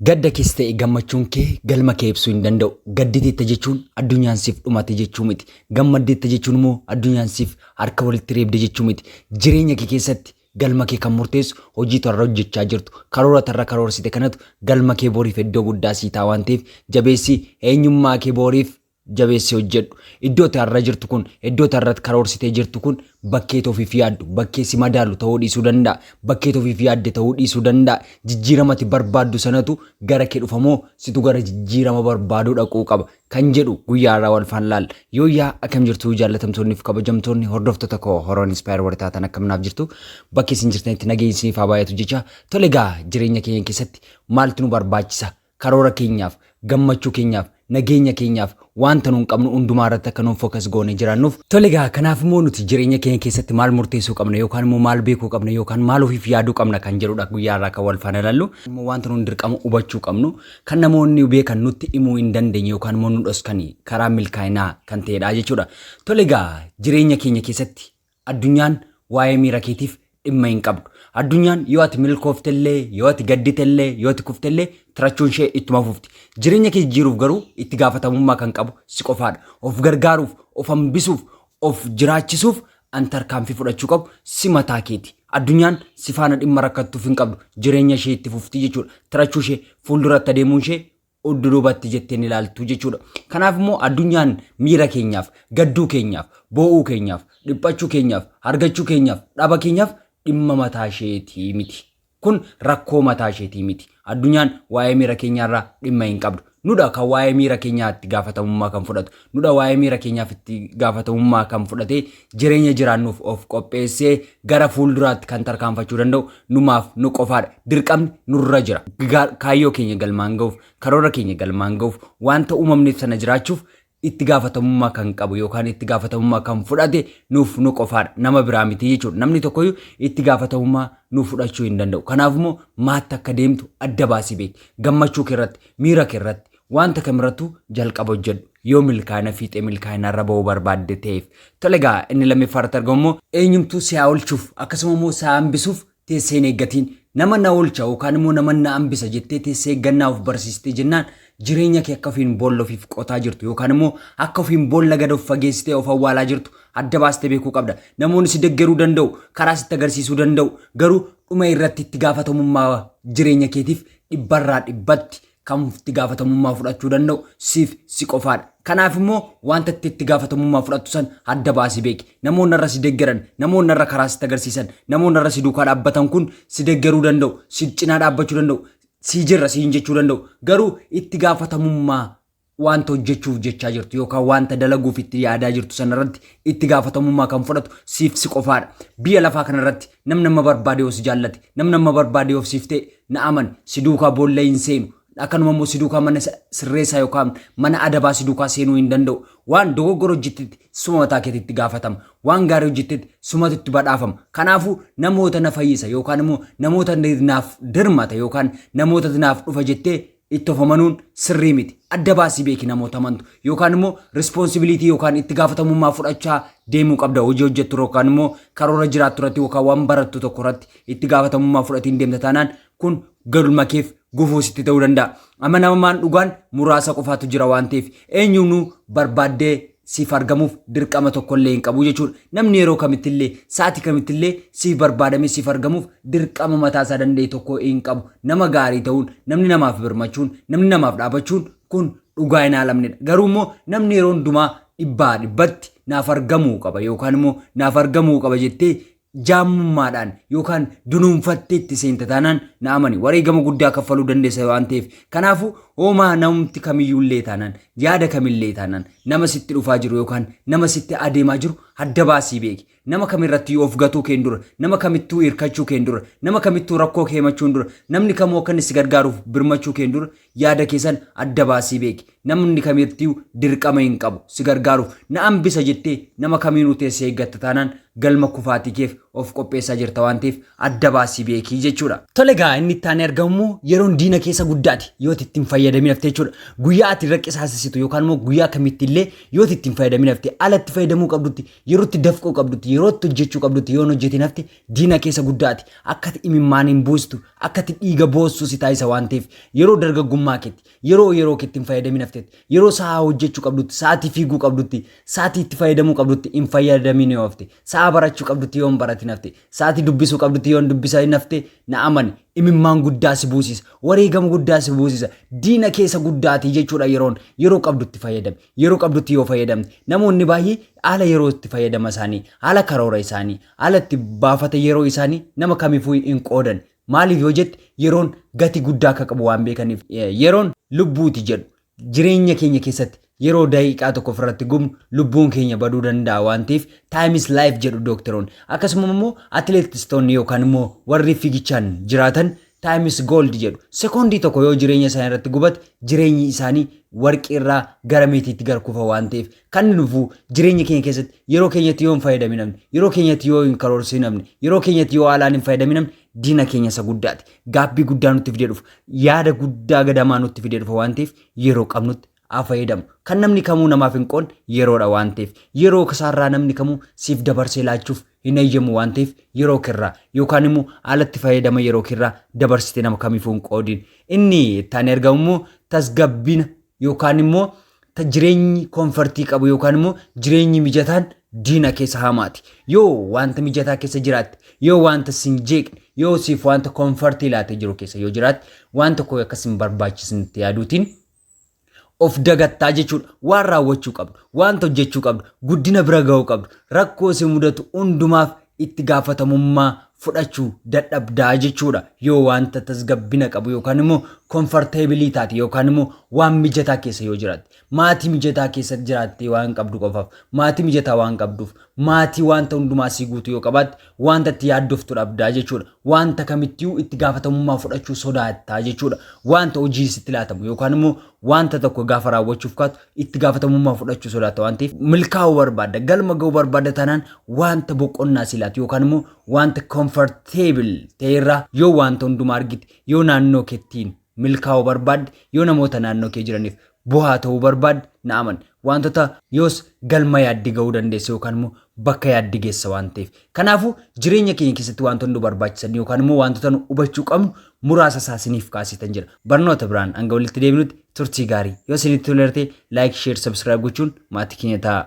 Gadda kees ta'e gammachuun kee galma kee ibsuu hin danda'u. Gadditeetta jechuun addunyaan siif dhumate jechuu miti. Gammaddeetta jechuun immoo addunyaan siif harka walitti reebde jechuu miti. Jireenya kee keessatti galma kee kan murteessu hojii tarra hojjechaa jirtu. Karoora tarra karoorsite kanatu galma kee boriif iddoo guddaa sii ta'a waan ta'eef jabeessi eenyummaa kee boriif jabeessi hojjedhu. Iddoo ati har'a jirtu kun, iddoo ati har'a karoorsitee jirtu kun bakkee ofiif yaaddu, bakkee si madaalu ta'uu dhiisuu danda'a. Bakkee ofiif yaadde ta'uu dhiisuu danda'a. Jijjiirama ati barbaaddu sanatu gara kee dhufamoo situ gara jijjiirama barbaaduu dhaquu qaba kan jedhu guyyaa har'aa wal faana laalla. Yooyyaa, akkam jirtu jaallatamtoonni fi kabajamtoonni hordoftoota koo Horoon Inspire warri taatan, akkam naaf jirtu? Bakki isin jirtanitti nageenyi isiniif haa baay'atu jecha. Tole egaa, jireenya keenya keessatti maaltu nu barbaachisa? Karoora keenyaaf, gammachuu keenyaaf, nageenya keenyaaf, wanta nuun qabnu hundumaa irratti akka nuun focus goone jiraannuuf. Tole egaa, kanaaf immoo nuti jireenya keenya keessatti maal murteessuu qabna yookaan immoo maal beekuu qabna yookaan maal ofiif yaaduu qabna kan jedhudha guyyaa irraa kan wal faana ilaallu. Immoo wanta nuun dirqama hubachuu qabnu kan namoonni beekan nutti himuu hin dandeenye yookaan immoo nu dhoskanii karaa milkaa'inaa kan ta'edha jechuudha. Tole egaa, jireenya keenya keessatti addunyaan waa'ee miira keetiif dhimma hin qabdu. Addunyaan yoo ati milkooftellee, yoo ati gadditellee, yoo ati kuftellee tirachuun ishee ittuma fufti. Jireenya kee jijjiiruuf garuu itti gaafatamummaa kan qabu si qofaadha. Of gargaaruuf, of hambisuuf, of jiraachisuuf an tarkaanfii fudhachuu qabu si mataa keeti. Addunyaan si faana dhimma rakkattuuf hin qabdu. Jireenya ishee itti fufti jechuudha. Tirachuu ishee, fuulduratti adeemuun ishee duubatti jettee ni ilaaltu jechuudha. Kanaaf immoo addunyaan miira keenyaaf, gadduu keenyaaf, boo'uu keenyaaf, dhiphachuu keenyaaf, argachuu keenyaaf, dhaba keenyaaf dhimma mataa isheetii miti. Kun rakkoo mataa isheetii miti. Addunyaan waa'ee miira keenyaarraa dhimma hin qabdu. Nudha kan waa'ee miira keenyaa itti gaafatamummaa kan fudhatu. Nudha waa'ee miira keenyaaf itti gaafatamummaa kan fudhatee jireenya jiraannuuf of qopheessee gara fuulduraatti kan tarkaanfachuu danda'u numaaf nu qofaadha. Dirqamni nurra jira. Kaayyoo keenya galmaan ga'uuf, karoora keenya galmaan ga'uuf, wanta uumamneef sana jiraachuuf itti gaafatamummaa kan qabu yookaan itti gaafatamummaa kan fudhate nuuf nu qofaadha. Nama biraa miti jechuudha. Namni tokkoyyuu itti gaafatamummaa nuuf fudhachuu hin danda'u. Kanaaf immoo maatti akka deemtu adda baasii beeki. Gammachuu kee irratti, miira kee irratti, wanta kamirrattuu jalqaba hojjedhu. Yoo milkaa'ina fiixee milkaa'ina irra ba'uu barbaadde ta'eef. Tole egaa, inni lammaffaa irratti argamu immoo eenyumtuu si haa oolchuuf akkasuma immoo si haa hambisuuf teessee hin eeggatiin. Nama na oolcha yookaan immoo nama na hambisa jettee teessee eeggannaa of barsiistee jennaan jireenya kee akka ofiin boolla ofiif qotaa jirtu yookaan immoo akka ofiin boolla gad of fageessitee of awwaalaa jirtu adda baastee beekuu qabda. Namoonni si deggeruu danda'u, karaa sitti agarsiisuu danda'u, garuu dhuma irratti itti gaafatamummaa jireenya keetiif dhibbarraa dhibbatti kan itti gaafatamummaa fudhachuu danda'u siif si qofaadha. Kanaaf immoo wanta itti itti gaafatamummaa fudhattu san adda baasii beeki. Namoonni irra si deggeran, namoonni irra karaa sitti agarsiisan, namoonni irra si duukaa dhaabbatan kun si deggeruu danda'u, si cinaa dhaabbachuu danda'u, si jirra siin jechuu danda'u. Garuu itti gaafatamummaa wanta hojjechuuf jechaa jirtu yookaan wanta dalaguuf itti yaadaa jirtu sanarratti itti gaafatamummaa kan fudhatu siif si qofaadha. Biyya lafaa kanarratti namni nama barbaade yoo si jaallate, namni nama barbaade yoo siif ta'e, na amani, si duukaa boolla hin seenu. Akkanuma immoo si duukaa mana sirreessaa yookaan mana adabaa si duukaa seenuu hin danda'u. Waan dogoggora hojjettetti suma mataa keetitti gaafatama. Waan gaarii hojjettetti sumatu itti badhaafama. Kanaafuu namoota na fayyisa yookaan immoo namoota naaf dirmata yookaan namoota naaf dhufa jettee itti of amanuun sirrii miti. Adda baasii beeki namoota amantu yookaan immoo responsibility yookaan itti gaafatamummaa fudhachaa deemuu qabda. Hojii hojjettu yookaan immoo karoora jiraattu irratti yookaan waan barattu tokko irratti itti gaafatamummaa fudhatiin deemta taanaan kun galma keef gufuu sitti ta'uu danda'a. Amanamaan dhugaan muraasa qofaatu jira waan ta'eef eenyuunuu barbaaddee siif argamuuf dirqama tokkollee hin qabu jechuudha. Namni yeroo kamittillee, sa'atii kamittillee siif barbaadamee siif argamuuf dirqama mataa isaa danda'e tokko hin qabu. Nama gaarii ta'uun, namni namaaf birmachuun, namni namaaf dhaabachuun kun dhugaa hin haalamnedha. Garuu immoo namni yeroo hundumaa dhibbaa dhibbatti naaf argamuu qaba yookaan immoo naaf argamuu qaba jettee jaammummaadhaan yookaan dunuunfattee itti seenta taanaan, na amani, wareegama guddaa kaffaluu dandeessa waan ta'eef. Kanaafuu hoomaa namumti kamiyyuullee taanaan, yaada kamillee taanaan, nama sitti dhufaa jiru yookaan nama sitti adeemaa jiru adda baasii beeki. Nama kamirratti of gatuu keen dura, nama kamittuu hirkachuu keen dura, nama kamittuu rakkoo kee himachuun dura, namni kamuu akka inni si gargaaruuf birmachuu keen dura yaada keessan adda baasii beeki. Namni kamittuu dirqama hin qabu si gargaaruuf. Na hambisa jettee nama kamiinuu teessee eeggatta taanaan galma kufaatii keef of qopheessaa jirta waan ta'eef adda baasii beekii jechuudha. Tole egaa, inni itti aanee argamu immoo yeroon diina keessa guddaati yoo itti hin fayyadamin hafte jechuudha. Guyyaa ati irra qisaasessitu yookaan immoo guyyaa kamitti illee yoo itti hin fayyadamin hafte, ala itti fayyadamuu qabdutti Yeroo itti dafquu qabdutti, yeroo itti hojjechuu qabdutti yoo hin hojjetin hafte diina keessa guddaati. Akka ati imimmaan hin buustu, akka ati dhiiga boossu si taasisa waan ta'eef yeroo dargaggummaa keetti, yeroo yeroo keetti hin fayyadamin haftetti, yeroo sa'aa hojjechuu qabdutti, sa'aatii fiiguu qabdutti, sa'aatii itti fayyadamuu qabdutti hin fayyadamin yoo hafte, sa'aa barachuu qabdutti yoo hin baratin hafte, sa'aatii dubbisuu qabdutti yoo hin dubbisin hafte na amani imimmaan guddaa si buusisa, wareegama guddaa si buusisa, diina keessa guddaati jechuudha yeroon yeroo qabdutti fayyadami. Yeroo qabdutti yoo fayyadamte namoonni baay'ee haala yeroo itti fayyadama isaanii, haala karoora isaanii, haala itti baafata yeroo isaanii nama kamiifuu hin qoodan. Maaliif yoo jette yeroon gatii guddaa akka qabu waan beekaniif. Yeroon lubbuuti jedhu. Jireenya keenya keessatti yeroo daqiiqaa tokko ofirratti gubnu lubbuun keenya baduu danda'a waan ta'eef time is life jedhu dookteroonni. Akkasuma immoo atileetistoonni yookaan immoo warri fiigichaan jiraatan time is gold jedhu. Sekoondii tokko yoo jireenya isaanii irratti gubate jireenyi isaanii warqii irraa gara meetiitti gara kufa waan ta'eef kan nufu jireenya keenya keessatti yeroo keenyatti yoo hin fayyadamin, yeroo keenyatti yoo hin karoorsinamne, yeroo keenyatti yoo haalaan hin fayyadamin diina keenya isa guddaati. Gaabbii guddaa nutti fidee dhufa. Yaada guddaa gadamaa nutti fidee dhufa waan ta'eef yeroo qabnutti haa fayyadamu. Kan namni kamuu namaaf hin qoonne yeroodha waan ta'eef yeroo isaarraa namni kamuu siif dabarsee laachuuf hin eeyyamu waan ta'eef yeroo kirraa yookaan immoo haalatti fayyadama yeroo kirraa dabarsitee nama kamiifuu hin qoodin. Inni itti argamu immoo tasgabbina yookaan immoo jireenyi comfort qabu yookaan immoo jireenyi mijataan diina keessa hamaati. Yoo wanta mijataa keessa jiraatte, yoo wanta sin jeeqne, yoo siif wanta comfort laatee jiru keessa yoo jiraatte, waan tokko akkas hin barbaachisnetti yaaduutiin of dagattaa jechuudha. Waan raawwachuu qabdu, wanta hojjechuu qabdu, guddina bira ga'uu qabdu, rakkoo si mudatu hundumaaf itti gaafatamummaa fudhachuu dadhabdaa jechuudha. Yoo wanta tasgabbina qabu yookaan immoo comfortable taate yookaan immoo waan mijataa keessa yoo jiraatte, maatii mijataa keessa jiraattee waan qabdu qofaaf, maatii mijataa waan qabduuf, maatii wanta hundumaa sii guutu yoo qabaatte wanta itti yaaddoftu dhabdaa jechuudha. Wanta kamittiyyuu itti gaafatamummaa fudhachuu sodaattaa jechuudha. Wanta hojii sitti laatamu yookaan immoo wanta tokko gaafa raawwachuuf kaatu itti gaafatamummaa fudhachuu sodaatta waan ta'eef milkaa'uu barbaadda, galma ga'uu barbaadda taanaan wanta boqonnaa si laatu yookaan immoo wanta comfortable ta'erraa yoo wanta hundumaa argite, yoo naannoo keettiin milkaa'uu barbaadde, yoo namoota naannoo kee jiraniif bu'aa ta'uu barbaadde na aman wantoota yoos galma yaaddi ga'uu dandeessa yookaan immoo bakka yaaddi geessa waan ta'eef. Kanaafuu jireenya keenya keessatti wantoonni nu barbaachisan yookaan immoo wantoota nu hubachuu qabnu muraasa isaa isiniif kaasitan jira. Barnoota biraan hanga walitti deebinutti turtii gaarii. Yoo isinitti tolerte like, share, subscribe gochuun maatii keenya ta'a.